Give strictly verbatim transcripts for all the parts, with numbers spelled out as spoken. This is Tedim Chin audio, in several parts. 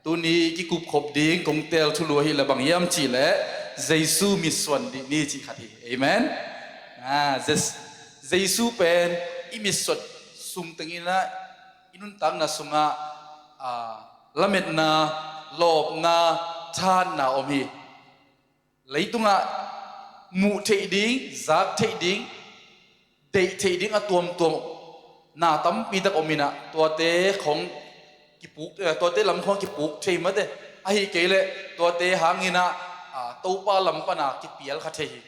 Tuni kikupkhop ding kong teel thulu ahi le bang hiam cih leh Jesu mitsuan dih ni cih khat hi. Amen. Ah, Jes- Jesu pen i mitsuat sung tengin ah i nuntakna sungah, ah, lametna, lawpna, thahatna om hi. Leitungah muh theih ding, zak theih ding, deih theih ding a tuamtuam na tampi tak om in ah tuate khong kipuk, eh, tuate lam khong kipuk thei mate. Ahi kei leh tuate hangin ah, ah, Topa lam pana kipial kha thei hi.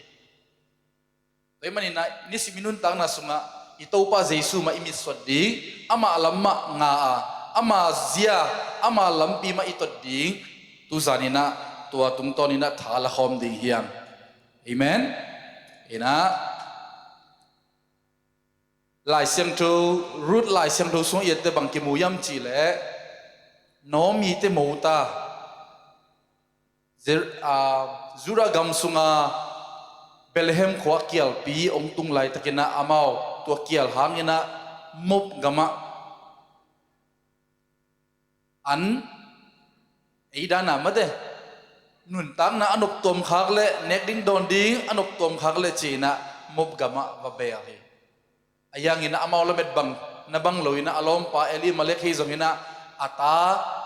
Tua ahih manin ah nisim i nuntakna sungah i Topa Jesu mah i mitsuat ding, amah lam mah nga a, ama zia, ama lampi mah i tot ding, tuzan in ah tua tungtawn in ah tha la khawm ding hi hang. Amen. In ah Lai Siangtho, Ruth Lai Siangtho sungah i et teh bang kimu hiam cih leh Naomi-te mo ta. Jer-, ah, Judah gam sunga Bethlehem khua kialpi hong tung laitakin ah amau tua kial hangin ah Moab gamah an ei dan a mate nuntakna a noptuam khak leh nek ding dawn ding a noptuam khak leh ci-in ah Moab gamah va beel hi. Ahi hangin ah amau lamet bang na bang lo in ah a lawmpa Elimelek hi zongin ah a ta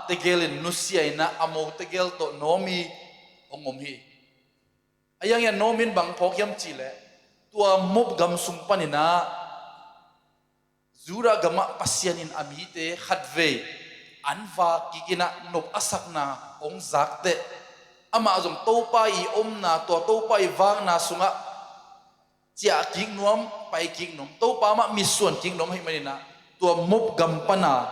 tegel in nusia in ah a mo tegel tawh Naomi hong om hi. Ahi hangin ah Naomi in bang phawk hiam cih leh tua Moab gam sung panin ah Judah gamah Pasian in a mite khatvei an vak kik in ah nop a sakna hong zak teh amah zong Topa i omna, tua Topa i vakna sungah ciah kik nuam, pai kik nuam, Topa mah mitsuan kik nuam ahih manin ah tua Moab gam pana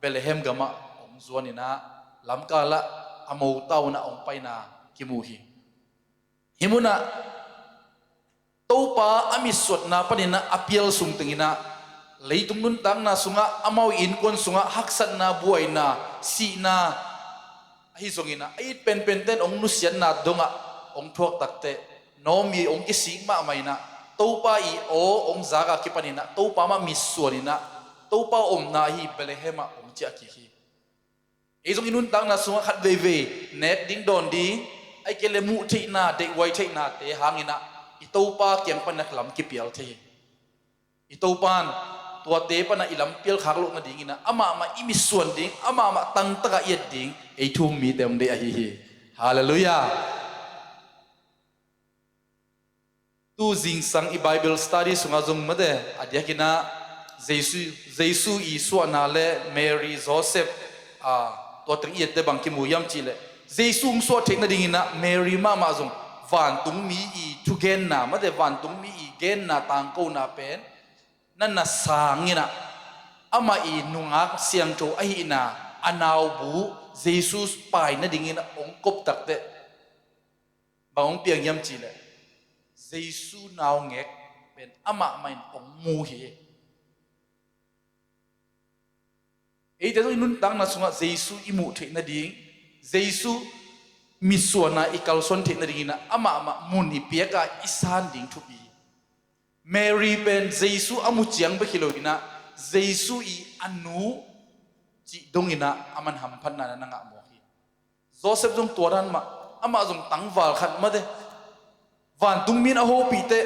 Bethlehem gamah hong zuan in ah lamkal ah a mo ta un ah hong paina kimu hi. Hih munah Topa a mitsuatna panin ah a pial sung tengin ah leitung nuntakna sungah amau innkuan sungah haksatna, buaina, sihna ahi zongin ah a it penpenten hong nusiatna dongah hong thuak takteh Naomi hong kisik mahmah in ah Topa i aw hong zak a kipan in ah Topa mah mitsuan in ah Topa omna ahi Bethlehem ah hong ciah kik hi. Ei zong i nuntakna sungah khat veivei nek ding dawn ding, ahih kei leh muh theihna, deihhuai theihnate hangin ah i Topa kiang pan ah lam kipial thei hi. I Topa in tuate pan ah i lam pial khak loh nadingin ah amah mah i mitsuan ding, amah mah tangtak ah i et ding ei thu-um mite hong deih ahi hi. Halleluiah. Tu zingsang i Bible study sungah zong mate a diakin ah Jesu, Jesu i suahna le Mary, Joseph, a, tua teng i et teh bang kimu hiam cih leh Jesu hong suah theih nadingin ah Mary mahmah zong vantungmi i thugenna mate vantungmi i genna tangkona pen na na sangin ah amah i nungak siangtho ahihna a naubu Jesu pai nadingin ah hong kop takteh bang hong piang hiam cih leh Jesu naungek pen amah mah in hong mu hi. Eite zong i nuntakna sungah Jesu i muh theih nading, Jesu mitsuanna i kalsuan theih nadingin ah amah mah mun i piak a i san ding thupi hi. Mary pen Jesu a mu ciang bek hi lo in ah Jesu i a nu cih dongin ah aman hamphatna na ngah mawk hi. Joseph zong tua dan mah, amah zong tangval khat mate. Vantungmi in a hopih teh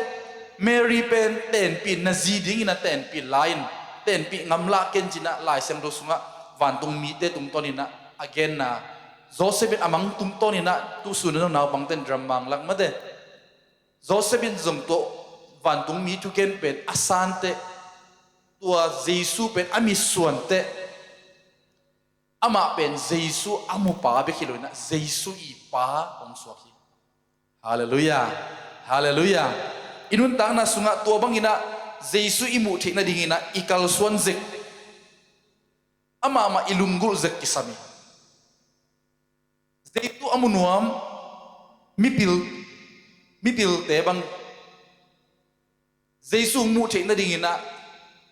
Mary pen tenpih na zi dingin a tenpih lai-in, tenpih ngamlah ken ci-in ah Lai Siangtho sungah vantungmite tungtawnin ah a genna, Joseph in a mang tungtawnin ah tusun a zong naupangte in drum mang lak mate. Joseph in zong tua vantungmi thugen pen a san teh, tua Jesu pen a mitsuan teh, amah pen Jesu a mupa bek hi lo in ah Jesu i pa hong suak hi. Halleluiah. Halleluiah. I nuntakna sungah tua bangin ah Jesu i muh theih nadingin ah i kalsuan zek, amah mah i lunggulh zek kisam hi. Jesu a mu nuam mipil, mipilte bang Jesu hong muh theih nadingin ah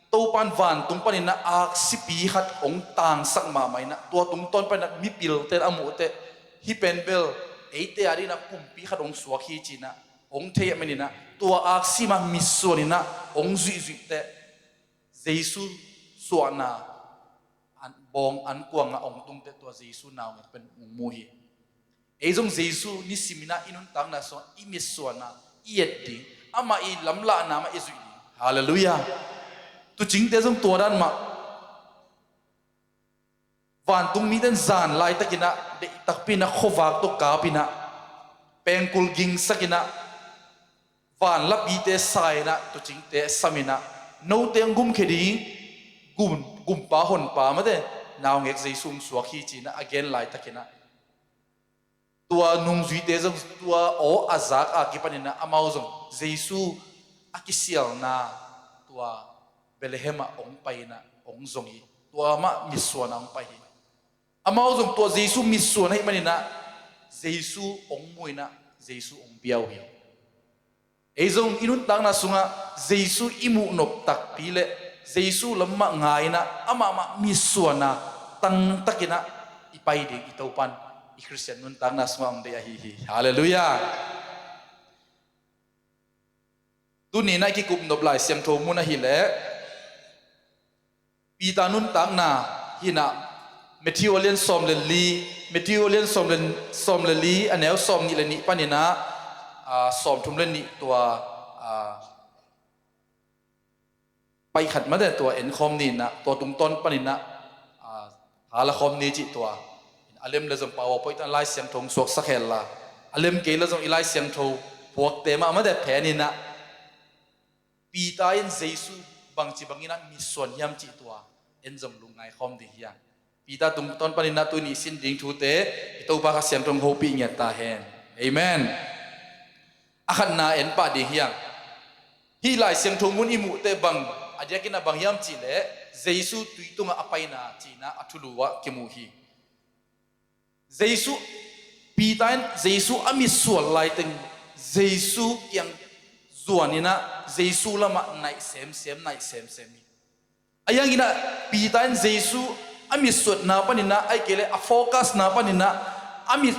Topa in vantung panin ah aksipi khat hong tangsak mahmah in ah tua tungtawn panin ah mipilte in a muh teh hih pen bel eite a dingin ah kumpi khat hong suak hi ci-in ah hong thei ahih manin ah tua aksi mah mitsuan in ah hong zuihzuih teh Jesu suahna an bawng an kuangah hong tungte tua Jesu naungek pen hong mu hi. Ei zong Jesu nisimin ah i nuntakna sungah i mitsuanna i et ding, amah i lamlahna mah i zuih ding. Halleluiah. Tuucingte zong tua dan mah. Vantung mite in zan laitakin ah deih takpi in ah khuavak tawh kap in ah, pengkul gingsak in ah, van lapite sa in ah, tuucingte sam in ah, note hong gumkhia ding gum, gumpa honpa mate naungek Jesu hong suak hi ci-in ah a gen laitakin ah, tua nungzuite zong tua aw a zak a kipanin ah amau zong Jesu a kisialna tua Bethlehem ah hong pai in ah hong zong hi. Tua mah mitsuan ah hong pai hi. Amau zong tua Jesu mitsuan ahih manin ah Jesu hong mu in ah Jesu hong biau hi. Ei zong i nuntakna sungah Jesu i muh nop takpi le Jesu lam mah ngai in ah amah mah mitsuan a tangtakin ah i pai ding i Topan i Khristian nuntakna sungah hong deih ahi hi. Halleluiah. Tuni in ah i kikup nop Lai Siangtho mun ahih leh Peter nuntakna hi in ah, Matthew a lian sawm le li, Matthew a lian sawm le, sawm le li a neu sawm nih le nih panin ah, ah, sawm thum le nih tua, ah, pai khat mate tua en khawm ni in ah, tua tungtawn panin ah, ah, tha la khawm ni cih tua. A lem le zong PowerPoint ah Lai Siangtho hong suaksak hen la, a lem kei le zong i Lai Siangtho puakte mah mate phen in ah, Peter in Jesu bangci bangin ah mitsuan hiam cih tua en zong lungngai khawm ding hi hang. Peter tungtawn panin ah tuni sin ding thute i Topa Kha Siangtho in hopih ngiat ta hen. Amen. A khatna en pah ding hi hang. Hih Lai Siangtho mun i muhte bang a diakin ah bang hiam cih leh Jesu tui tungah a paina cihna a thulu ah kimu hi. Jesu, Peter in Jesu a mitsuan laiteng Jesu kiang zuan in ah Jesu lamah naih semsem, naih semsem hi. Ahi hangin ah Peter in Jesu a mitsuanna panin ah, ahih kei leh a focusna panin ah, a mit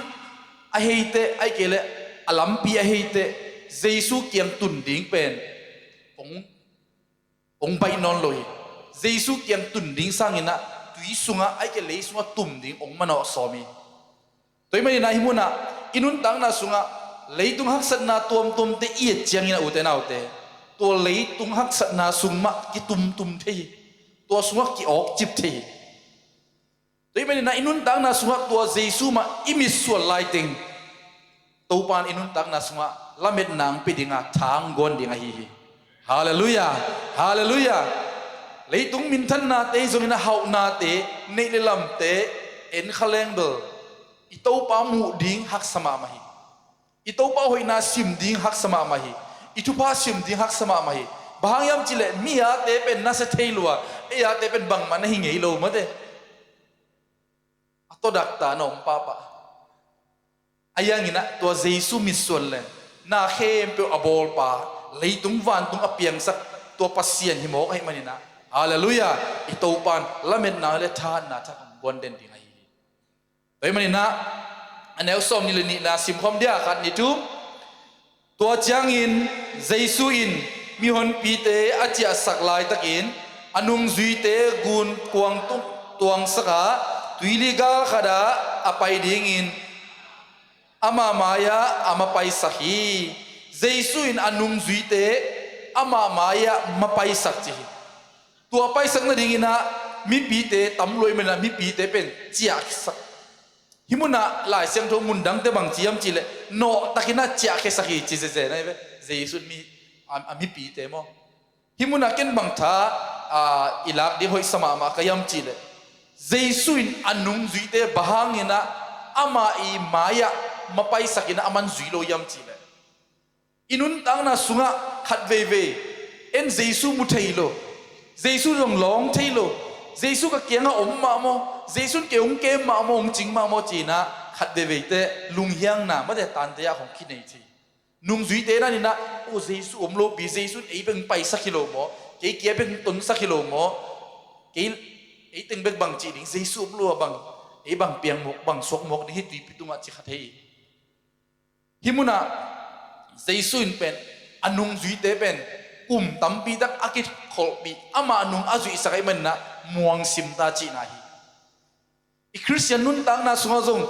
a heite, ahih kei leh a lampi a heite Jesu kiang tun ding pen hong hong baih nawn lo hi. Jesu kiang tun ding sangin ah tui sungah, ahih kei leh lei sungah tum ding hong manawh sawm hi. Tua ahih manin ah hih munah i nuntakna sungah leitung haksatna tuamtuamte i et ciangin ah, ute naute, tua leitung haksatna sung mah kitumtum thei hi. Tua sungah ki-awkcip thei hi. Tua ahih manin ah i nuntakna sungah tua Jesu mah i mitsuan laiteng Topa in i nuntakna sungah lametna hong pia ding a, tha hong guan ding ahi hi. Halleluiah. Halleluiah. Leitung minthannate hi zongin ah, hauhnate, neih le lamte en kha leng bel i Topa muh ding haksa mahmah hi. I Topa hoihna sim ding haksa mahmah hi. I thupha sim ding haksa mahmah hi. Bang hang hiam cih leh mi ate pen na sia thei lua, ei ate pen bangmah na hi ngei lo mate. A tawdakta na om pahpah. Ahi hangin ah tua Jesu mitsuan leng na khempeuh a bawlpa, leitung vantung a piangsak tua Pasian hi mawk ahih manin ah, halleluiah, i Topa in lametna le thahatna thak hong guan den ding ahi hi. Tua ahih manin ah a neu sawm nih le nihna simkhawm dia, khat, nih, thum. Tua ciangin Jesu in mihonpite a ciahsak laitakin a nungzuite gun kuang tung tuangsak a, tuili gal khatah a pai dingin ama mai-ah a mapaisak hi. Jesu in a nungzuite ama mai-ah mapaisak ci hi. Tua paisak nadingin ah mipite tam lua ahih manin ah mipite pen ciahsak. Hih munah Lai Siangtho mun dangte bang ci hiam cih leh nawhtakin ah ciahkhiasak hi ci zeze na hi ve. Jesu in mi, a, a mipite maw. Hih munah ken bang tha, a, i lak ding hoihsa mahmah ka hiam cih leh Jesu in a nungzuite bang hangin ah ama i mai-ah mapaisakin ah aman zui lo hiam cih leh, i nuntakna sungah khat veivei en Jesu mu thei lo, Jesu zong lawng thei lo, Jesu ka kiangah om mah maw, Jesu in kei hong kem mah maw, hong cing mah maw ci-in ah khat veiveite lunghiangna mate tante ah hong kinei thei. Nungzuite na in ah, o, Jesu om lopi, Jesu in ei bek paisak hi lo maw, kei kia bek tonsak hi lo maw, kei, ei teng bek bang cih ding, Jesu om lo a bang, ei bang piang mawk, bang suak mawk ding hi tuipi tungah ci kha thei. Hih munah Jesu in pen a nungzuite pen kum tampi tak a kikholhpih, ama nung a zuihsak ahih manin ah muang sim ta cihna hi. I Khristian nuntakna sungah zong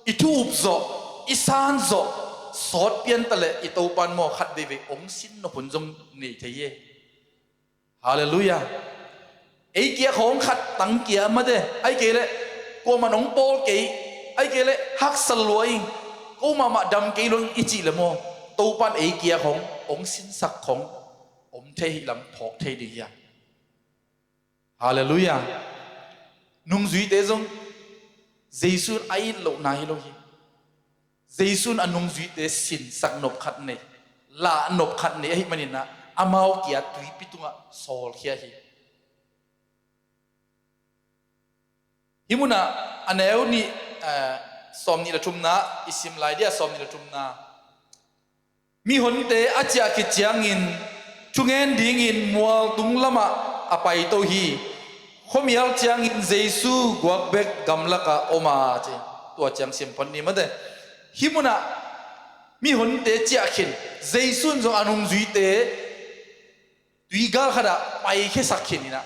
i thu up zawh, i san zawh sawt pian taleh i Topan maw khat veivei hong sin nop hun zong nei thei hi. Halleluiah. Ei kia khawng khat tang kia mate, ahih kei leh kuaman hong pawl kei, ahih kei leh haksa lua ing, ko mahmah dam kei lua ing i cih leh maw, Topan ei kia khawng hong sinsak khawng om thei hi lam phawk thei ding hiam? Halleluiah. Nungzuite zong Jesu in a it lohna hi lo hi. Jesu in a nungzuite sinsak nop khat nei, lah nop khat nei ahih manin ah amau kia tuipi tungah sawlkhia hi. Hih munah a neu nih, eh, sawm nih le thumna i sim lai dia, sawm nih le thumna. Mihonte a ciah khit ciangin thungen dingin mualtung lamah a paito hi. Khuamial ciangin Jesu guak bek gamlakah om a ci. Tua ciang sim phot ni mate. Hih munah mihonte ciah khin, Jesu in zong a nungzuite tuigal khatah paikhiasak khin inah,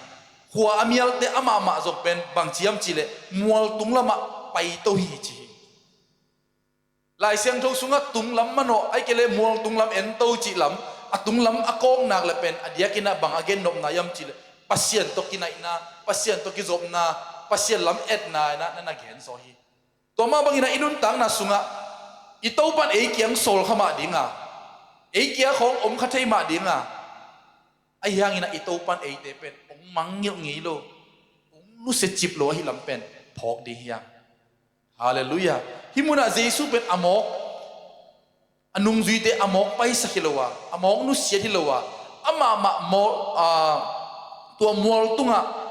khua a mialte amahmah zong pen bangci hiam cihleh mualtung lamah paito hi ci hi. Lai Siangtho sungah tunglam manawh ahih kei leh mualtung lam ento cih lam, a tunglam a kawknak le pen a diakinah bang a gennopna hiam cihleh Pasian tawh kinaihna, Pasian tawh kizopna, Pasian lam etna inah na na gensaw hi. Tua mah banginah i nuntakna sungah i Topan ei kiang sawlkha mah dinga, ei kia khawng omkha thei mah dinga, ahi hanginah i Topan eite pen hong mangngilh ngei lo, hong nusia cip lo ahi lam pen phawk ding hiam? Halleluiah. Hih munah Jesu pen a mawk, a nungzuite a mawk paisak hi lo a, a mawk nusiat hi lo a, amahmah mawk, aa, tua mualtungah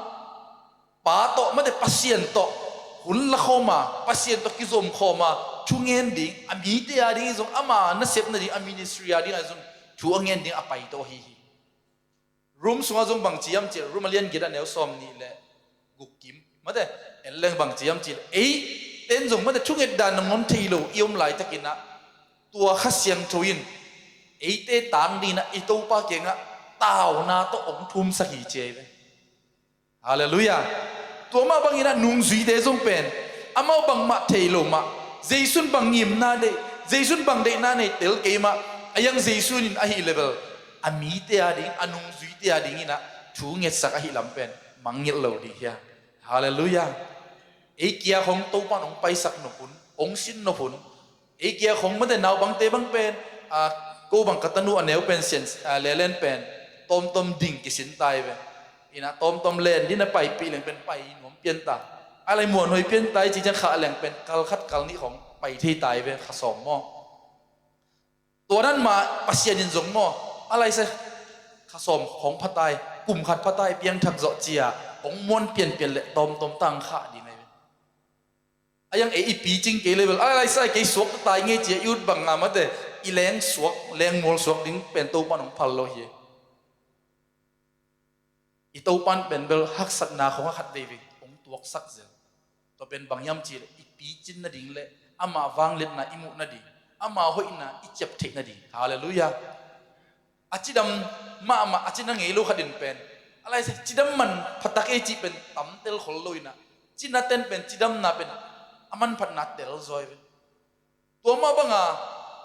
Pa tawh mate, Pasian tawh hun lakhawm a, Pasian tawh kizomkhawm a, thu ngen ding, a mite a ding zong ama nasep nading, a ministry a ding a zong thu a ngen ding a paito ahi hi. Rom sungah zong bangci hiam cihleh, Rom a lian giat a neu sawm nih le guk kim mate, en leng bangci hiam cihleh, eiten zong mate thunget dan nangawn thei lo i om laitakinah tua Kha Siangtho in eite tang dinginah i Topa kiangah tauna tawh hong thumsak hi ci ahi ve. Halleluiah. Tua mah banginah nungzuite zong pen amau bangmah thei lo mah, Jesu in bang ngimna deih, Jesu in bang deihna nei tel kei mah, a hiang Jesu in ahih level a mite a ding, a nungzuite a dinginah thu ngetsak ahi lam pen mangngilh lo ding hiam? Halleluiah. Ei kia khawng Topan hong paisak nop hun, hong sin nop hun, ei kia khawng mate naupangte bang pen, a, ko bang ka tanu a neu pen sian, a, lelen pen tawmtawm ding kisin tai ve. Inah tawmtawm len dina paipih leng pen pai nuam pian ta. A lai muanhuai pian tai ci ciang khah leng pen kal khat kal nih khawng pai thei tai ve, kha sawm maw. Tua dan mah Pasian in zong maw, a laisa kha sawm khawng pha tai, kum khat pha tai, piangthak zawh cia hong muan pianpian le tawmtawm tang khah ding ahi ve. A hiang ei i picing kei level a laisa kei suakta tai ngei cia i ut banga mate, i leng suak, leng mual suak ding pen Topan hong phal lo hi. I Topan pen bel haksatna khawng a khat veivei hong tuaksak zel. Tua pen bang hiam cihleh i picin nading le ama vangliatna i muh nading, ama hoihna i ciap theih nading. Halleluiah. A cidam mahmah a cina ngei lo khat in pen a laisa cidam man phatak ei cih pen tam tel khol lo inah, cina ten pen cidamna pen a manphatna tel zaw hi ve. Tua mah banga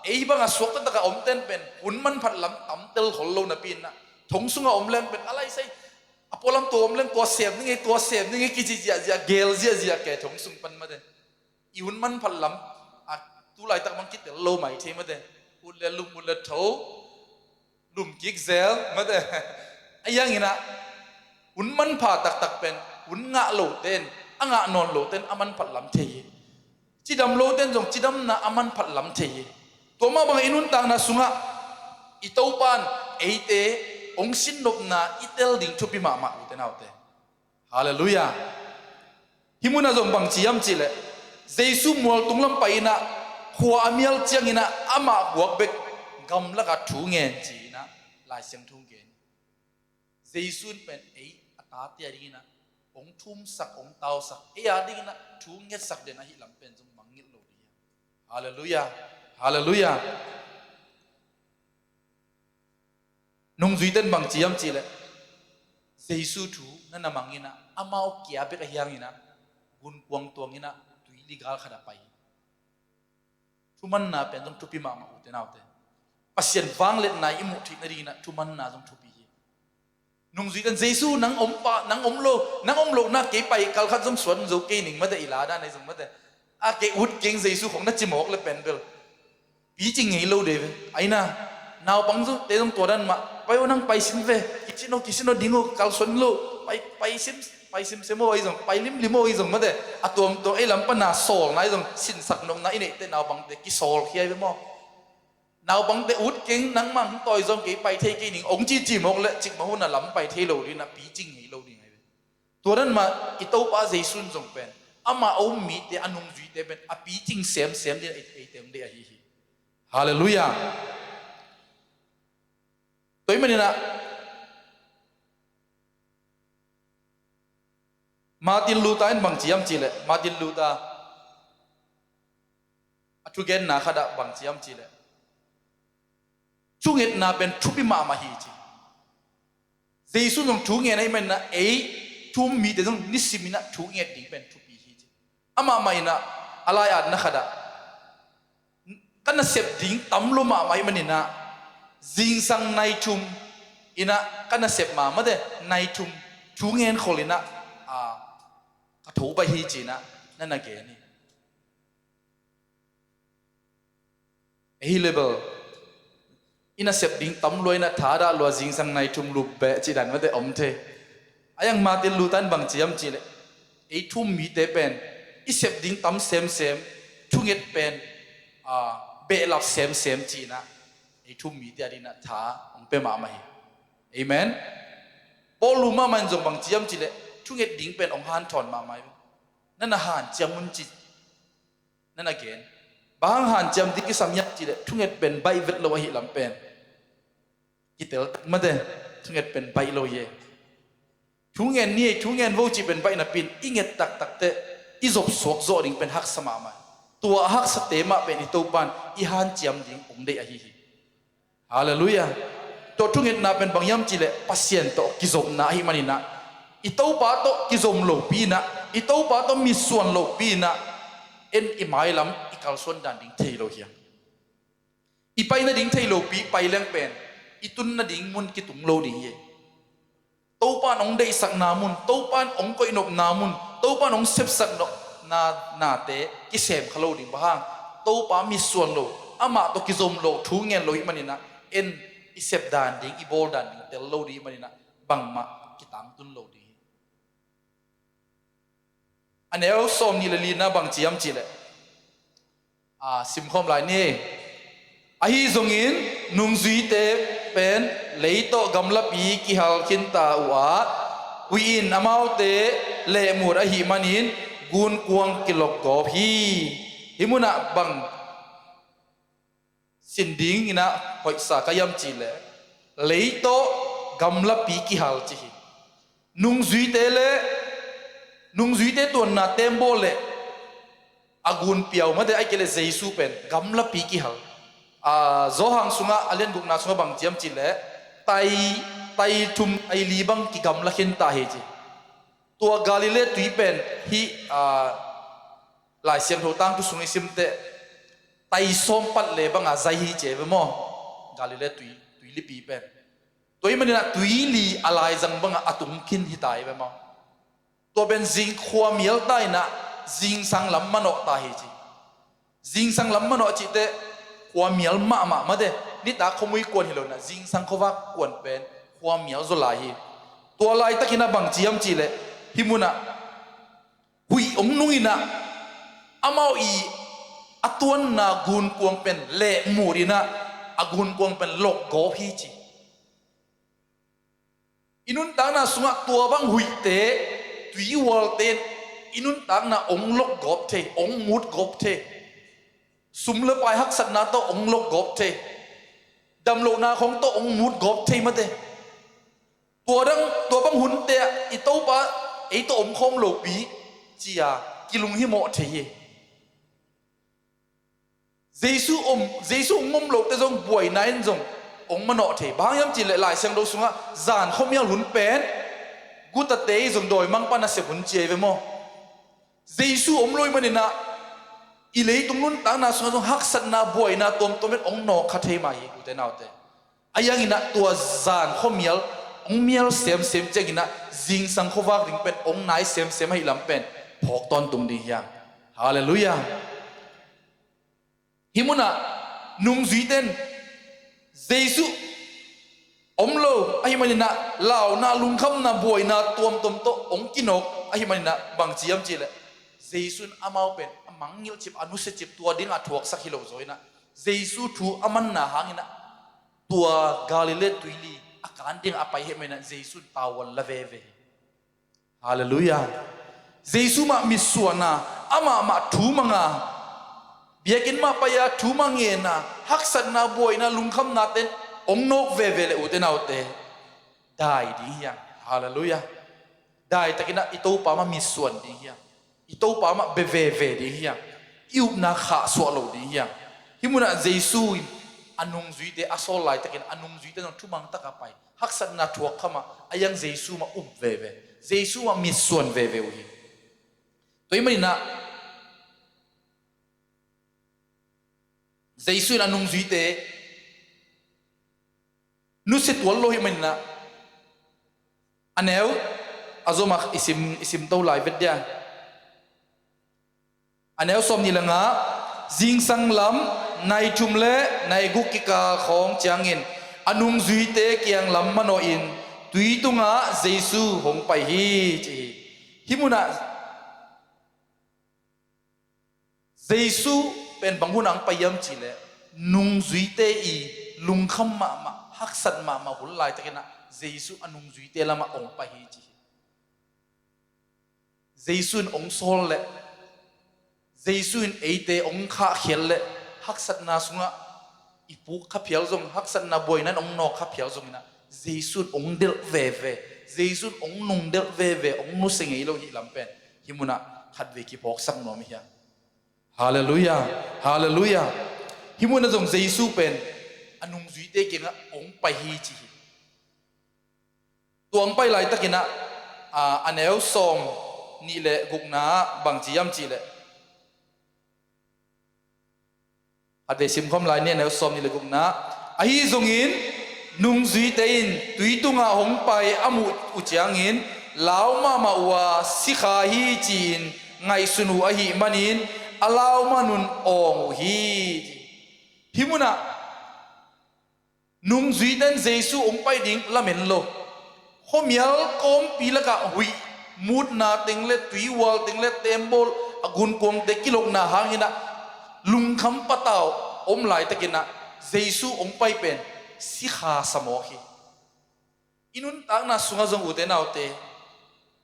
ei banga suakta taka om ten pen hun manphat lam tam tel khol lo napi inah, thong sunga om leng pen a laisa a pualam tua om leng tua sem ning ei, tua sem ning ei kici ziahziah, gel ziahziah ke thong sung pan mate. I hun manphat lam a tulaitak bang kitel lo mai thei mate. Ut le lum, ut le tho, lum kik zel mate. A hiang inah hun manpha taktak pen hun ngah lote in, a ngah nawn lote in a manphat lam thei hi. Cidam lote in zong cidamna a manphat lam thei hi. Tua mah bangin i nuntakna sungah i Topan eite hong sinnopna i tel ding thupi mahmah ute naute. Halleluiah. Hih munah zong bangci hiam cihleh, Jesu mualtung lam pai inah khua a mial cianginah amah guak bek gamlakah thu ngen ci-inah Lai Siangtho gen. Jesu in pen ei a tate a dinginah hong thumsak, hong tausak, ei a dinginah thu ngetsak den ahi lam pen zong mangngilh lo ding hiam? Halleluiah. Halleluiah. Nungzuite in bangci hiam cihleh, Jesu thu na na manginah amau kia bek a hianginah gunkuang tuang in ah tuili gal khat ah pai hi. Thumanna pen zong thupi mahmah, ute naute. Pasian vangliatna i muh theih nading in ah thumanna zong thupi hi. Nungzuite in, "Jesu, nang om pah, nang om lo, nang om lohna kei pai kal khat zong suan zo kei ning mate, i la dan ahi zong mate. A, kei ut keng Jesu," khong na ci mawk le pen bel picing ngei lo de ve. Aina, naupangte zong tua dan mah, "Pai aw, nang pai sin ve, kisin aw, kisin aw, ding aw, kalsuan lo, pai, pai sim, pai simsim aw," ahi zong, "Pai limlim aw," ahi zong mate. A tuamtuam ei lam pana sawlna ahi zong, sinsak nopna i neihte naupangte kisawl khia hi ve maw. Naupangte ut keng, nangmah hong tawi zong kei pai thei kei ning, hong cici mawk le cikmah hun a lam pai thei lo ding, na picing ngei lo ding ahi ve. Tua dan mah i Topa Jesu in zong pen, ama a um mite, a nungzuite pen a picing semsem ding a, eite hong deih ahi hi. Halleluiah. Tua ahih manin ah Martin Luther in bang ci hiam cih leh, Martin Luther a thugenna khat ah bang ci hiam cih leh, thungetna pen thupi mahmah hi ci. Jesu zong thu ngen ahih manin ah ei thu um mite zong nisim in ah thunget ding pen thupi hi ci. Amah mah in ah a lai-atna khat ah, "Ka nasep ding tam lua mahmah ahih manin ah, zingsang nai thum in ah ka nasep ma mate, nai thum thu ngen khol in ah, a, ka tho baih hi," ci-in ah na na gen hi. Ahi leh bel, i nasep ding tam lua in ah thadah lua, zingsang nai thum lup beh cih dan mate om thei. A, Martin Luther in bang ci hiam cih leh, ei thu um mite pen i sep ding tam semsem, thunget pen, a, behlap semsem ci-in ah ei thu um mite adingin ah tha hong pia mahmah hi. Amen. Paul lu mahmah in zong bang ci hiam cih leh, thunget ding pen hong hanthawn mahmah hi. Na na hanciam un ci, na na gen. Bang hang hanciam ding kisam hiam cih leh, thunget pen baih vet lo ahih lam pen kitel tak mate, thunget pen baih lo hi. Thu ngen ni ei, thu ngen vo cih pen baih napi-in i nget taktak teh i zopsuak zawh ding pen haksa mahmah. Tua a haksate mah pen i Topa in i hanciam ding hong deih ahi hi. Halleluiah. Tua thungetna pen bang hiam cih leh Pasian tawh kizopna ahih manin ah, i Topa tawh kizom lopi in ah, i Topa tawh mitsuan lopi in ah, en i mailam i kalsuan dan ding thei lo hi hang. I pai nading thei lopi pai leng pen i tun nading mun kitung lo ding hi. Topa in hong deihsakna mun, Topa in hong koihnopna mun, Topa in hong sepsak nopna, nate kisem kha lo ding. Bang hang? Topa mitsuan lo, amah tawh kizom lo, thu ngen lo ahih manin ah, en i sep dan ding, i bawl dan ding tel lo ding ahih manin ah, bangmah kitangtun lo ding hi. A neu sawmnih le lina bang ci hiam cih leh, a, simkhawm lai ni. Ahi zongin nungzuite pen lei tawh gamlapi kihal khinta uh a, huih in amaute lehmut ahih manin gunkuang kilokgawp hi. Hih munah bang sin dingin ah hoihsa ka hiam cih leh, lei tawh gamlapi kihal ci hi. Nungzuite le, nungzuite tuanna tembaw le a gunpiau mate, ahih kei leh Jesu pen gamlapi kihal. A, Johan sungah a lian gukna sungah bang ci hiam cih leh, tai, tai thum, tai li bang kigamla khinta hi ci. Tua Galilee tui pen hih, a, Lai Siangtho tangthu sung i sim teh, tai sawm pat le banga zai hi ci ve maw. Galilee tui, tuilipi pen. Tua ahih manin ah tuili a laizang bangah a tung khin hi ta hi ve maw. Tua pen zing khuamial ta in ah zingsang lam manawh ta hi ci. Zingsang lam manawh cih teh khuamial mahmah mate, nitak khuamui kuan hi lo in ah zingsang khuavak kuan pen khuamial zaw lai hi. Tua laitakin ah bang ci hiam cih leh, hih munah huih hong nung in ah, amau i a tuanna gunkuang pen lehmut in ah, a gunkuang pen lokgawp hi ci. I nuntakna sungah tua bang huihte, tuihualte in i nuntakna hong lokgawp thei, hong mutgawp thei. Sum le pai haksatna tawh hong lokgawp thei. Damlohna khong tawh hong mutgawp thei mate. Tua dang, tua bang hunte ah i Topa ei tawh omkhawm lopi ci-a kilunghimawh thei hi. Jesu om, Jesu hong om lote zong buaina in zong hong manawh thei. Bang hang hiam cih leh Lai Siangtho sungah zan khuamial hun pen gutate i zong dawimangpa nasep hun ci hi ve maw. Jesu om lo ahih maninah i leitung nuntakna sungah zong haksatna buaina tuamtuam in hong nawk kha thei mah hi, ute naute. Ahi hanginah tua zan khuamial hong mial semsem cianginah zingsang khuavak ding pen hong nai semsem ahih lam pen phawk tawntung ding hi hang. Halleluiah. Hih munah nungzuite in Jesu om lo ahih maninah launa, lungkhamna, buaina tuamtuam tawh hong kinawk ahih maninah bangci hiam cihleh Jesu in amau pen a mangngilh cip, a nusia cip, tua dingah a thuaksak hi lo zaw inah Jesu thu a manna hanginah tua Galilee tuili a kan dingah a pai ahih maninah Jesu in tavuan la veve hi. Halleluiah. Jesu mah mitsuan a, amah mah thu mang a, biakinn mah pai-a thu mah ngen a, haksatna, buaina, lungkhamnate in hong nawk veve le, ute naute, dai ding hi hang. Halleluiah. Daitakinah i Topa mah mitsuan ding hi hang. I Topa mah bia veve ding hi hang. I upna khahsuah lo ding hi hang. Hih munah Jesu in a nungzuite a sawl laitakin a nungzuite zong thumang takah pai, haksatna thuak kha mah, ahi hang Jesu mah up veve, Jesu mah mitsuan veve uh hi. Tua ahih maninah Jesu in a nungzuite nusia tuan lo ahih maninah a neu a zomah i sim, i simto lai vet dia. A neu sawmnih le nga, zingsang lam nai thum le nai guk kikal khawng ciangin a nungzuite kiang lam manawhin tui tungah Jesu hong pai hi, ci hi. Hih munah Jesu pen bang hunah hong pai hiam cihleh nungzuite i lungkham mahmah, haksat mahmah hun laitakinah Jesu a nungzuite lamah hong pai hi, ci hi. Jesu in hong sawl leh, Jesu in eite hong khahkhial leh, haksatna sungah i puk kha phial zong, haksatna buaina in hong nawk kha phial zonginah Jesu in hong delh veve, Jesu in hong nungdelh veve, hong nusia ngei lo hih lam pen hih munah khatvei kiphawksak nuam hi hang. Halleluiah. Halleluiah. Hih munah zong Jesu pen a nungzuite kiangah hong pai hi, ci hi. Tua hong pai laitakinah a, a neu sawmnih le gukna ah bangci hiam cihleh, khatvei simkhawm lai ni, a neu sawmnih le gukna ah, ahi zongin nungzuite in tui tungah hong pai a muh uh ciangin lau mahmah uh a, sikha hi ci-in ngaihsun uh ahih manin a lau man un awng uh hi, ci. Hih munah nungzuite in Jesu hong pai ding lamen lo. Khuamial kawmpi lakah huih mutna teng le tuihual teng le tembaw a gunkuangte kilokna hanginah lungkham patau om laitakinah Jesu hong pai pen sikha sa mawk hi. I nuntakna sungah zong, ute naute,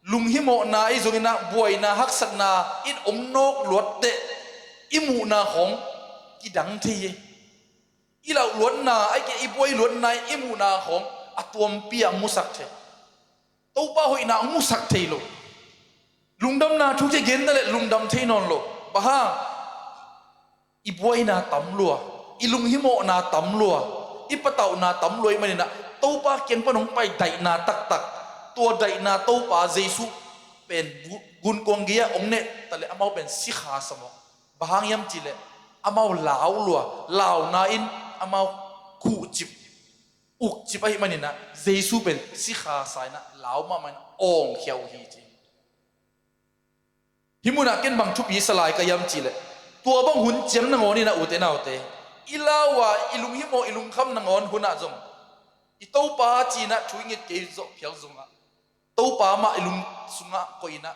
lunghimawhna ahi zonginah buaina, haksatna in hong nawk luatteh i muhna khawng kidang thei hi. I lauh luatna, ahih kei leh i buai luatna in i muhna khawng a tuampi ah hong musak thei. Topa hoihna hong musak thei lo. Lungdamna thu kigen ta leh lungdam thei nawn lo. Bang hang? I buaina tam lua, i lunghimawhna tam lua, i patauhna tam lua ahih maninah Topa kiang pan hong pai daihna taktak, tua daihna Topa Jesu pen gu-, gunkuang gei-ah hong neh ta leh amau pen sikha sa mawk. Bang hang hiam cihleh amau lau lua, launa in amau khuhcip, ukcip ahih maninah Jesu pen sikha sa inah lau mahmah in awngkhia uh hi, ci. Hih munah ken bang thupi sa lai ka hiam cihleh, tua bang hun ciang nangawn inah, ute naute, i lau a, i lunghimawh, i lungkham nangawn hunah zong i Topa ci-inah thu i nget kei zawh phial zongah Topa mah i lung sungah koih inah,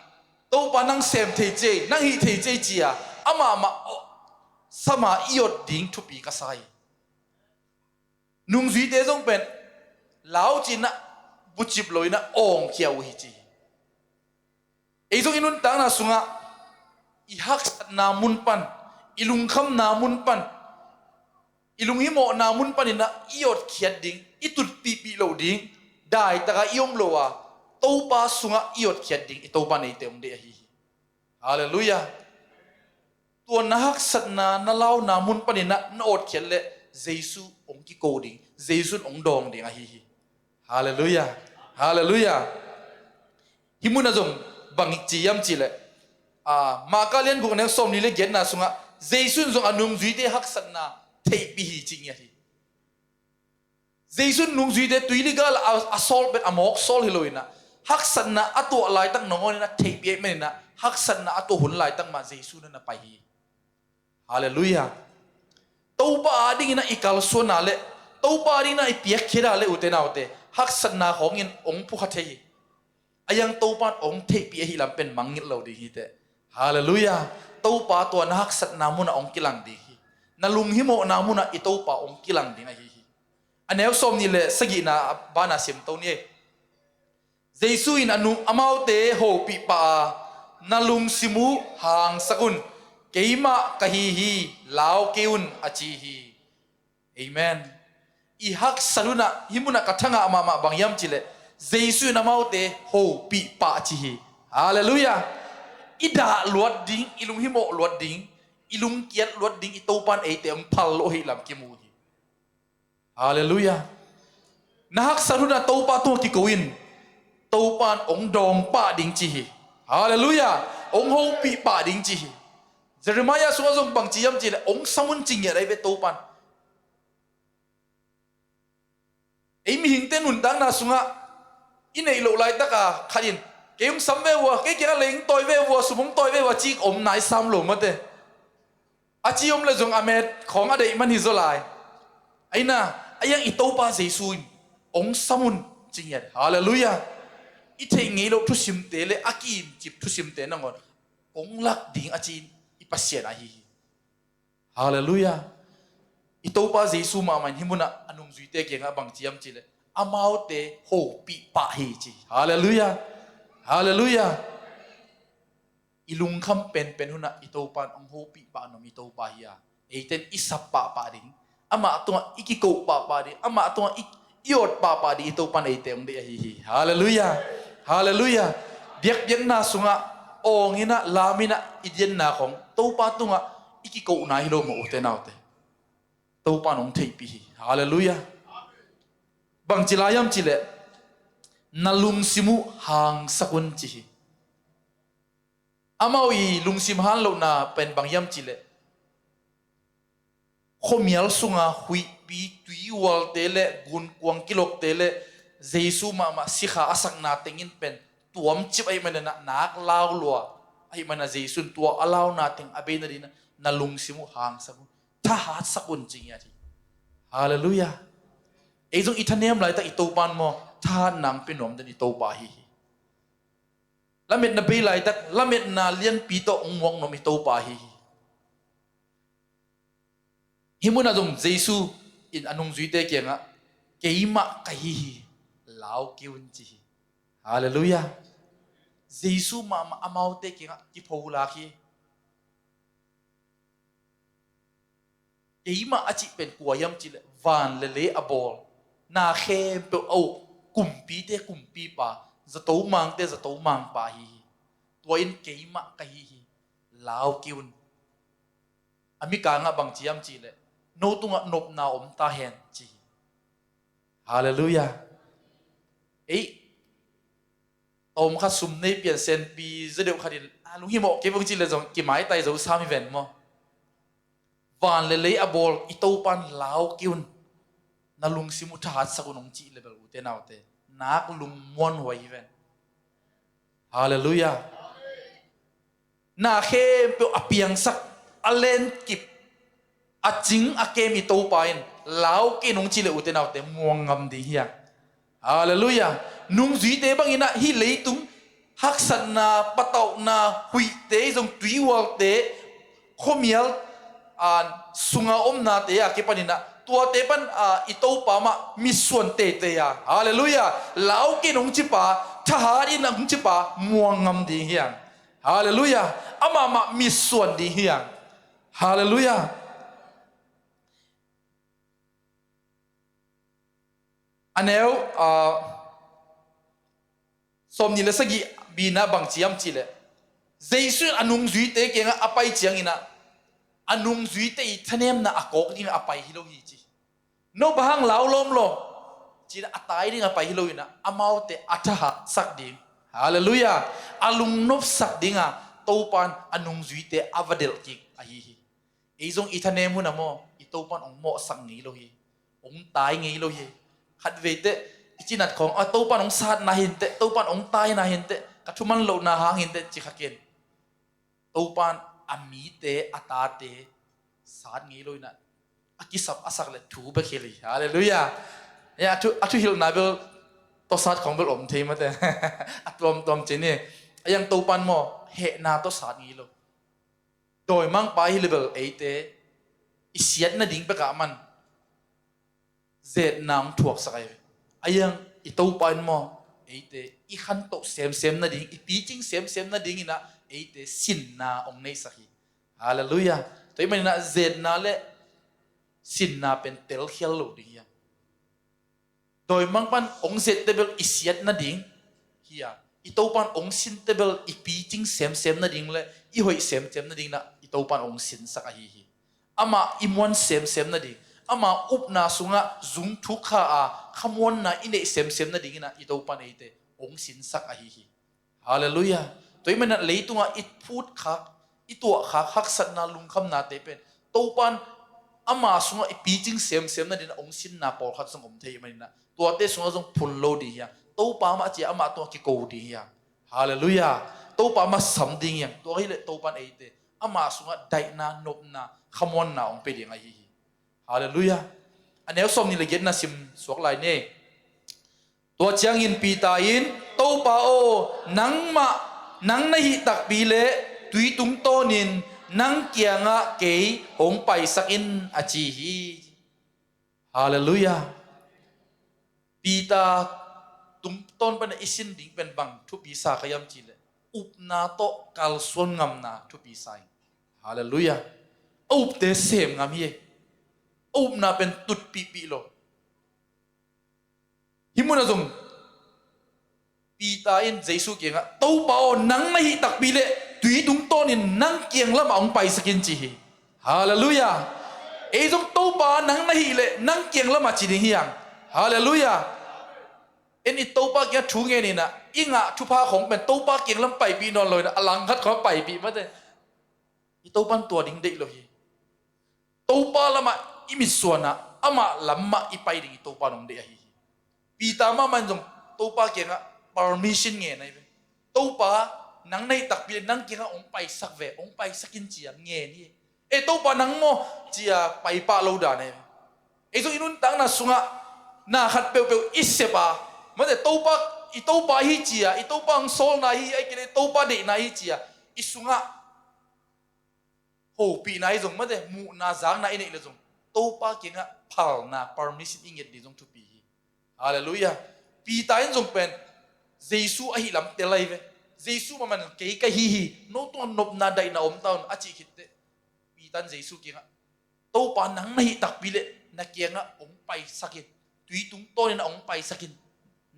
Topa nang sem thei ciai, nang hih thei ciai ci-a amah mah awh, sama i awt ding thupi ka sa hi. Nungzuite zong pen lau ci-inah bucip lo inah awngkhia uh hi, ci hi. Ei zong i nuntakna sungah i haksatna mun pan, i lungkhamna mun pan, i lunghimawhna mun paninah i awtkhiat ding, i tutpihpih loh ding, daitakah i om lo a, Topa sungah i awtkhiat ding i Topa neite hong deih ahi hi. Halleluiah. Tua na haksatna, na launa mun paninah na awtkhiat leh Jesu hong kiko ding, Jesu in hong dawng ding ahi hi. Halleluiah. Halleluiah. Hih munah zong bang ci hiam cihleh, Marka lian guk neu sawmli le giatna sungah Jesu in zong a nungzuite haksatna theihpih hi ci ngiat hi. Jesu in nungzuite tuili gal a, a sawl pen a mawk sawl hi loinah haksatna a tuah laitak nangawn inah theihpih ahih maninah haksatna a tuah hun laitak mah Jesu in na pai hi. Halleluiah. Topa a dinginah i kalsuana le Topa a dinginah i piakkhiat a le ute naute haksatna khawngin hong phukha thei hi. A yang Topa in hong theihpih ahi lam pen mangngilh lo ding hi teh. Halleluiah. Topa tua na haksatna munah hong kilang ding hi. Na lunghimawhna munah i Topa hong kilang ding ahi hi. A neu sawmnih le sagihna bana simto ni ei. Jesu in a nu amaute hopih pah a, na lungsim uh hangsak un, keimah ka hi hi, lau kei un a ci hi. Amen. I haksat unah hih munah ka thangah mahmah bang hiam cileh Jesu in amaute hopih pah ci hi. Halleluiah. I dah luat ding, i lunghimawh luat ding, i lungkiat luat ding i Topa in eite hong phal lo ahi lam kimu hi. Halleluiah. Na haksat hunah Topa tungah kiko in Topa in hong dawng pah ding ci hi. Halleluiah. Hong hopih pah ding ci hi. Jeremiah sungah zong bang ci hiam cileh hong sam un ci ngiat ahi ve Topa in. Ei mihingte nuntakna sungah i neih loh laitaka khat in kei hong sam ve vua, kei kiangah lei hong tawi ve vua, sum hong tawi ve vua ci om nai sam lo mate. A ci om le zong a met khawng a deih man hi zaw lai. Aina a yang i Topa Jesu in hong sam un ci ngiat. Halleluiah. I theih ngei loh thusimte le a kiimcip thusimte nangawn kong lak ding a ci in i Pasian ahi hi. Halleluiah. I Topa Jesu mahmah in hih munah a nungzuite kiangah bang ci hiam cileh amaute hopih pah hi ci. Halleluiah. Halleluiah. I lungkham penpen hunah i Topa in hong hopih pah nuam i Topa hi a, eite in i sap pahpah ding, amah tungah i kikoh pahpah ding, amah tungah i, i awt pahpah ding i Topa in eite hong deih ahi hi. Halleluiah. Halleluiah. Biakpiakna sungah awng inah lam inah i dianna khawng Topa tungah i kikohna hi lo maw ute naute? Topa in hong theihpih hi. Halleluiah. Bangci lai hiam cileh na lungsim uh hangsak un ci hi. Amau i lungsim hanlohna pen bang hiam cileh khuamial sunga huihpi tuihualte le gunkuang kilokte le Jesu mahmah sikha a sakna tengin pen tuamcip ahih maninah nak lau lua ahih maninah Jesu in tua a launa teng a bei nadinah na lungsim uh hangsak un, thahatsak un ci ngiat hi. Halleluiah. Ei zong i thanem laitak i Topa in maw thahatna hong pia nuam den i Topa ahi hi. Lametna bei laitak lametna lianpi tawh hong muak nuam i Topa ahi hi. Hih munah zong Jesu in a nungzuite kiangah keimah ka hi hi, lau kei un ci hi. Halleluiah. Jesu mahmah amaute kiangah kipholak hi. Keimah a cih pen kua hiam cileh van le lei a bawl, na khempeuh a uk, kumpite kumpipa, zato mangte zato mangpa ahi hi. Tua in keimah ka hi hi, lau kei un. A mikangah bang ci hiam cihleh no tungah nopna om ta hen ci hi. Halleluiah. Ei tawm khat sum nei pian senpi zaw deuh khat in a lunghimawh kei vong cihleh zong kimaitai zo sam hi ven maw? Van le lei a bawl i Topa in lau kei un, na lungsim uh thahatsak un hong cih le bel ute naute nak lungmuanhuai hi ven. Halleluiah. Na khempeuh a piangsak, a lenkip, a cing a kem i Topa in lau kei un hong cih le ute naute muang ngam ding hi hang. Halleluiah. Nungzuite banginah hih leitung haksatna, patauhna, huihte zong tuihualte, khuamial sunga omnate a kipaninah tuate pan i Topa mah mitsuan teitei a, halleluiah, lau kei un hong cipa, thahat in hong cipa muang ngam ding hi hang. Halleluiah. Amah mah mitsuan ding hi hang. Halleluiah. A neu sawmnih le sagih bina bang ci hiam cihleh Jesu in a nungzuite kiangah a pai cianginah a nungzuite i thanemna a kawk dingah a pai hi lo hi ci. No bang hang lau lawmlawm cinah a tai dingah a pai hi loinah amaute a thahatsak ding, halleluiah, a lungnopsak dinga Topan a nungzuite a va delh kik ahi hi. Ei zong i thanem hun a maw, i Topan hong mawhsak ngei lo hi. Hong tai ngei lo hi. Khat vei teh i cinat khawng, a, Topan hong satna hi inteh, Topan hong taina hi inteh, ka thuman lohna hang hi inteh ci kha ken. Topan a mite, a tate sat ngei lo inah, a kisap a sak le thu bek hi lei. Halleluiah. Ya, a thu, a thuhilhna bel tawsat khawng bel om thei mate. A tuamtuam ci ni. A yang Topan maw, hehna tawh sat ngei lo. Dawimangpa hi le bel eite i siat nading pekah man zetna hong thuaksak ahi ve. A yang i Topa in maw, eite i khantoh semsem nading, i picing semsem nading inah eite sinna hong neihsak hi. Halleluiah. Tua ahih maninah zetna le sinna pen telkhial lo ding hiam? Dawimangpan hong zette bel i siat nading hi a, i Topan hong sinte bel i picing semsem nading le i hoih semsem nading inah i Topan hong sinsak ahi hi. Amah i muan semsem nading, ama upna sungah zung thuk kha a, khamuanna i neih semsem nading inah i Topan eite hong sinsak ahi hi. Halleluiah. Tua ahih maninah leitungah i phutkhak, i tuahkhak haksatna, lungkhamnate pen Topan ama sungah i picing semsem nading inah hong sinna pawlkhat zong om thei ahih maninah tuate sungah zong phun lo ding hiam? Topa mah ci a, amah tungah kiko ding hiam? Halleluiah. Topa mah sam ding hiam? Tua hileh Topan eite ama sungah daihna, nopna, khamuanna hong pia ding ahi hi. Halleluiah. A neu sawmnih le giatna sim suak lai ni. Tua ciangin Peter in, "Topa aw, nangmah, nang na hih takpi leh tui tungtawnin nang kiangah kei hong paisak in," a ci hi. Halleluiah. Peter tungtawn pana i sin ding pen bang thupi sa ka hiam cihleh, upna tawh kalsuan ngamna thupi sa hi. Halleluiah. A upte sem ngam hi. A upna pen tutpihpih lo. Hih munah zong Peter in Jesu kiangah, "Topa aw, nang na hih takpi leh tui tungtawnin nang kiang lamah hong paisak in," ci hi. Halleluiah. Ei zong, "Topa, nang na hih leh nang kiang lamah," ci ding hiam? Halleluiah. En i Topa kiangah thu ngen inah i ngah thupha khawng pen Topa kiang lam paipih nawn lo inah a langkhat khawng paipih mate. I Topan tua ding deih lo hi. Topa lamah i mitsuanah amah lam mah i pai ding i Topa nong deih ahi hi. Peter mahmah in zong Topa kiangah permission ngen ahi ve. "Topa, nang na hih takpi le nang kiangah hong paisak ve, hong paisak in," ci-a ngen hi. "E Topa, nang maw," ci-a paipah lo dan ahi ve. Ei zong i nuntakna sungah na khat peuhpeuh i sep a, mate, Topa, i Topa hi ci-a, i Topa hong sawlna hi, ahih kei leh i Topa deihna hi ci-a i sungah hopihna hi zong, mate, muhna zakna i neih le zong Topa kiangah phalna, permission i nget ding zong thupi hi. Halleluiah. Peter in zong pen Jesu ahi lam tel ahi ve. Jesu mahmah in, "Kei ka hi hi, no tungah nopna daihna om ta un," a cih khit teh Peter in Jesu kiangah, "Topa, nang na hih takpi leh na kiangah hong paisak in, tui tungtawnin ah hong paisak in,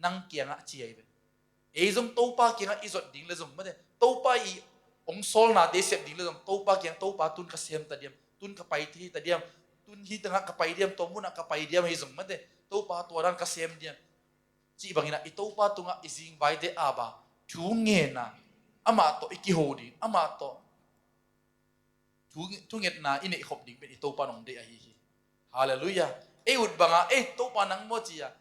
nang kiangah," ci ahi ve. Ei zong Topa kiangah i zot ding le zong, mate, Topa i hong sawlnate sep ding le zong Topa kiang, "Topa, tun ka sem ta diam, tun ka pai thei ta diam, tun hi tangah ka pai diam, tua munah ka pai diam," hi zong, mate, "Topa, tua dan ka sem diam," cih bangin ah i Topa tungah i zingvaite a ba thu ngen a, amah tawh i kiho ding, amah tawh thu, thungetna i neihkhop ding pen i Topa nong deih ahi hi. Halleluiah. Ei ut banga, "Ei Topa, nang maw," ci-a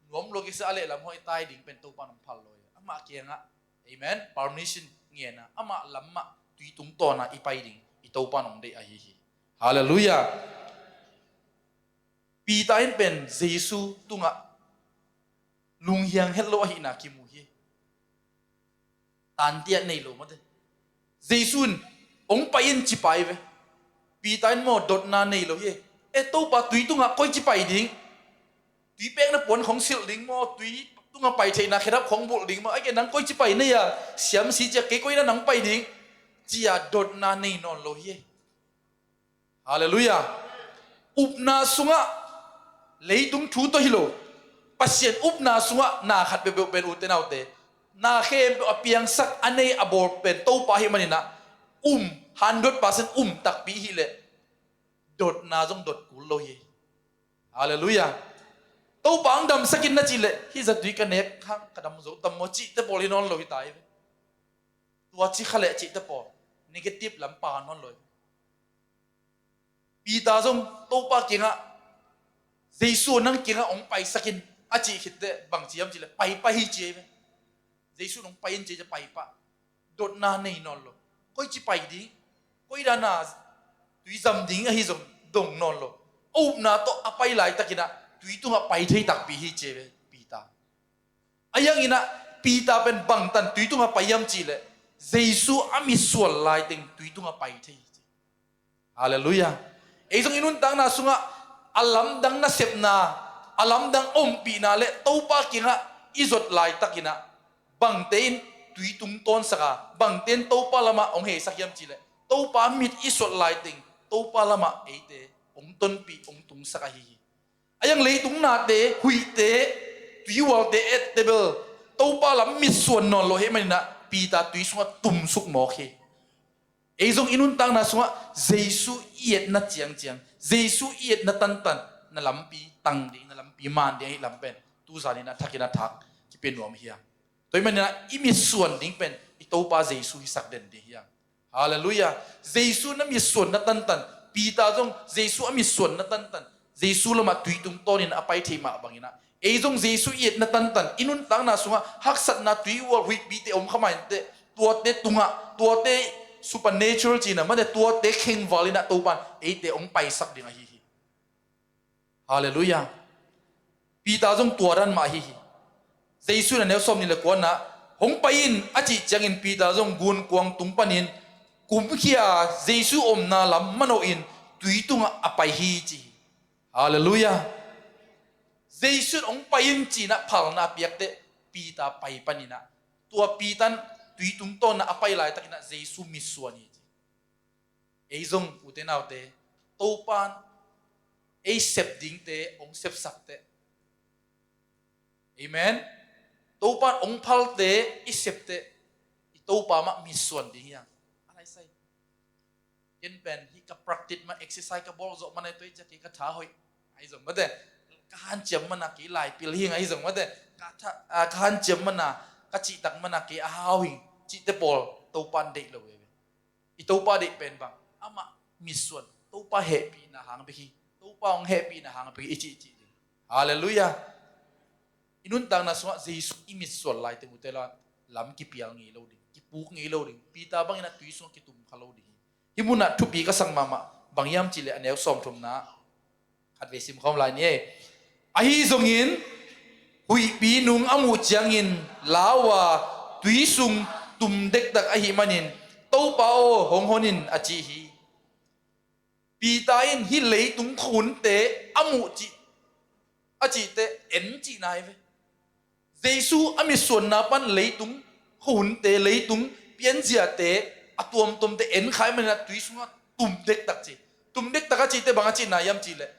nuam lua kisa a lehlam hawh i tai ding pen Topa nong phal lo hi. Amah kiangah, amen, permission ngen a, amah lam mah tui tungtawna i pai ding i Topa nong deih ahi hi. Halleluiah. Peter in pen Jesu tungah lunghiang het lo ahihna kimu hi. Tantiah nei lo mate. Jesu in, "Hong pai in," ci pai ve. Peter in maw, dotna nei lo hi. "E Topa, tui tungah koici pai ding? Tui pekna puan khong silh ding maw, tui tungah pai theihna khedap khong bulh ding maw, ahih kei leh nang koici pai na hia? Siamsi, ci-a kei koi na nang pai ding?" ci-a dotna nei nawn lo hi. Halleluiah. Upna sungah, leitung thu tawh hi lo, Pasian upna sungah na khat peuhpeuh pen, ute naute, na khempeuh a piangsak, a nei, a bawl pen Topa ahih maninah, um, hundred percent um takpi hileh dotna zong dot kul lo hi. Halleluiah. "Topa, hong damsak in," na cihleh, "Hih zatui ka nek hang ka dam zo tam maw?" cihte pawl hi nawn lo hi ta hi ve. Tua ci kha leh cihte pawl negative lam pha nawn lo hi. Peter zong Topa kiangah, Jesu nang kiangah hong paisak in a cih khit teh bang ci hiam cih leh pai pah hi ci hi ve. Jesu nong pai in ci teh pai pah. Dotna nei nawn lo. Koi ci pai ding, koi dana tui zam ding ahi zong dong nawn lo. A upna tawh a pai laitakin ah tui tungah pai thei takpi hi ci hi ve Peter. A hiangin ah Peter pen bangtan tui tungah pai hiam cih leh Jesu a mitsuan laiteng tui tungah pai thei hi ci. Halleluiah. Ei zong i nuntakna sungah a lamdang nasepna, a lamdang ompihna le Topa kiangah i zot laitakin ah bangte in tui tung tawnsak a, bangte in Topa lamah hong heisak hiam cih leh Topa mit i suat laiteng Topa lamah eite hong tonpih, hong tungsak ahi hi. A hiang leitung nate, huihte, tuihualte ettebel Topa lam mitsuan nawn lo ahih manin ah Peter tui sungah tumsuk mawk hi. Ei zong i nuntakna sungah Jesu i etna ciangciang, Jesu i etna tantan na lampi tang ding, na lampi man ding ahih lam pen tu zanin a thakin a thak kipia nuam hi hang. Tua ahih manin ah i mitsuan ding pen i Topa Jesu hisak den ding hi hang. Halleluiah. Jesu na mitsuanna tantan, Peter zong Jesu a mitsuanna tantan Jesu lamah tui tungtawnin a pai thei mah bangin ah ei zong Jesu i etna tantan i nuntakna sungah haksatna, tuihual, huihpite om kha mah inteh, tuate tungah, tuate supernatural cihna mate, tuate khengval in ah Topan eite hong paisak ding ahi hi. Halleluiah. Peter zong tua dan mah ahi hi. Jesu in a neu sawmnih le kuana hong pai in a cih ciangin Peter zong gunkuang tung panin kumkhia Jesu omna lam manawhin tui tungah a pai hi ci hi. Halleluiah. Jesu in hong pai in ci-in ah phalna a piak teh Peter pai panin ah tua Peter in tui tungtawn ah a pai laitakin ah Jesu mitsuan hi ci. Ei zong ute naute, Topan ei sep dingte hong sepsak teh. Amen. Topan hong phalte i sep teh i Topa mah mitsuan ding hi hang. A lai sai. Ken pen hih ka practice mah, exercise ka bawl zawh mana tua i ciah kei ka tha hoih ahi zong mate, ka hanciam mana kei laipil hi hang ahi zong mate, ka tha, ah, ka hanciam mana, ka cihtak mana kei a hau hi hang cihte pawl Topan deih lo hi. I Topa deih pen bang? Amah mitsuan, Topa hehpihna hang bek hi. Topa hong hehpihna hang bek hi i cihcih ding. Halleluiah. I nuntakna sungah Jesu i mitsuan laiteng ute la lam kipial ngei lo ding, kipuk ngei lo ding. Peter bangin ah tui sungah kitum kha lo ding hi. Hih munah thupi ka sak mahmah bang hiam cih leh a neu sawmthumna khatvei simkhawm lai ni ei. Ahi zongin huihpi nung a muh ciangin lau a tui sung tum dektak ahih manin Topa aw hong hon in a ci hi. Peter in hih leitung khuahunte a muh cih a cihte en cihna hi ve. Jesu a mitsuanna pan leitung khuahunte, leitung pianziate a tuamtuamte en kha ahih manin ah tui sungah tum dektak ci. Tum dektak a cihte bang a cihna hiam cih leh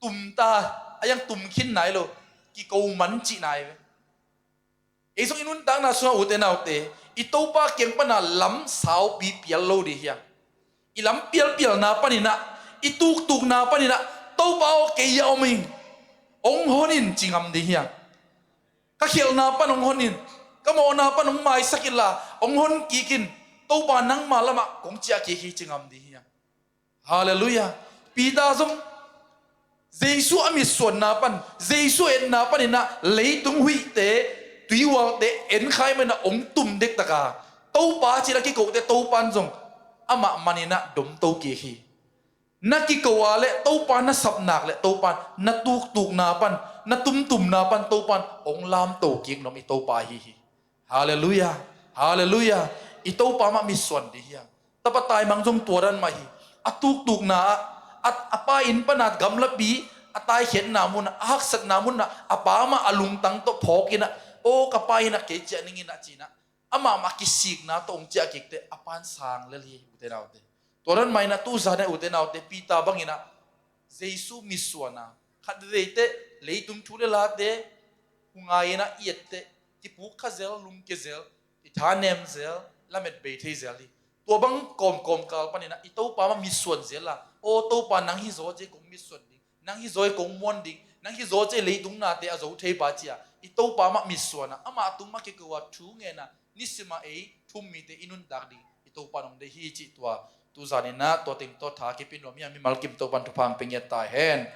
tumta, a hiang tum khin nai lo, kiko man cihna hi ve. Ei zong i nuntakna sungah ute naute, i Topa kiang pana lam saupi pial lo ding hi hang. I lam pialpialna panin ah, i tuktukna panin ah Topa aw kei a om ing, hong hon in ci ngam ding hi hang. Ka khialhna pan hong hon in, ka mawhna pan hong maisak inla hong hon kik in, Topa nangma lamah kong ciah kik hi ci ngam ding hi hang. Halleluiah. Peter zong Jesu a mitsuanna pan, Jesu etna panin ah leitung huihte, tuihualte en kha ahih manin ah hong tum dektak a, Topa ci-in a kikote Topan zong amah manin ah domto kik hi. Na kiko a leh Topa na sap nak leh Topan na tuktukna pan, na tumtumna pan Topan hong lamto kik nuam i Topa ahi hi. Halleluiah. Halleluiah. I Topa mah mitsuan ding hi hang. Tapa taimang zong tua dan mah hi. A tuktukna ah, a, a pa inn pana gamlapi, a taikhiatna munah, a haksatna munah a pa mah a lungtang tawh phawk in ah, aw ka pa in ah kei ciah ning in ah ci-in ah amah mah kisikna tawh hong ciah kik teh a pan sang lel hi ute naute. Tua dan mah in ah tu zan ah ute naute, Peter bangin ah Jesu mitsuan a, khatveite leitung thu le late hu ngai in ah i et teh kipuk kha zel, lungkia zel, i thanem zel, lamet bei thei zel hi. Tua bang kawmkawm kal panin ah i Topa mah mitsuan zel a, aw Topa nang hi zaw ci-a kong mitsuan ding, nang hi zaw hi kong muan ding, nang hi zaw ci-a leitung nate a zo thei pa ci-a i Topa mah mitsuan a, amah tung mah kiko a thu ngen a, nisim a ei thu-um mite i nuntak ding i Topa in hong deih hi cih tua tuzan in ah tua teng tawh tha kipia nuam hi a, mimal kim Topa in thupha hong pia ngiat ta hen.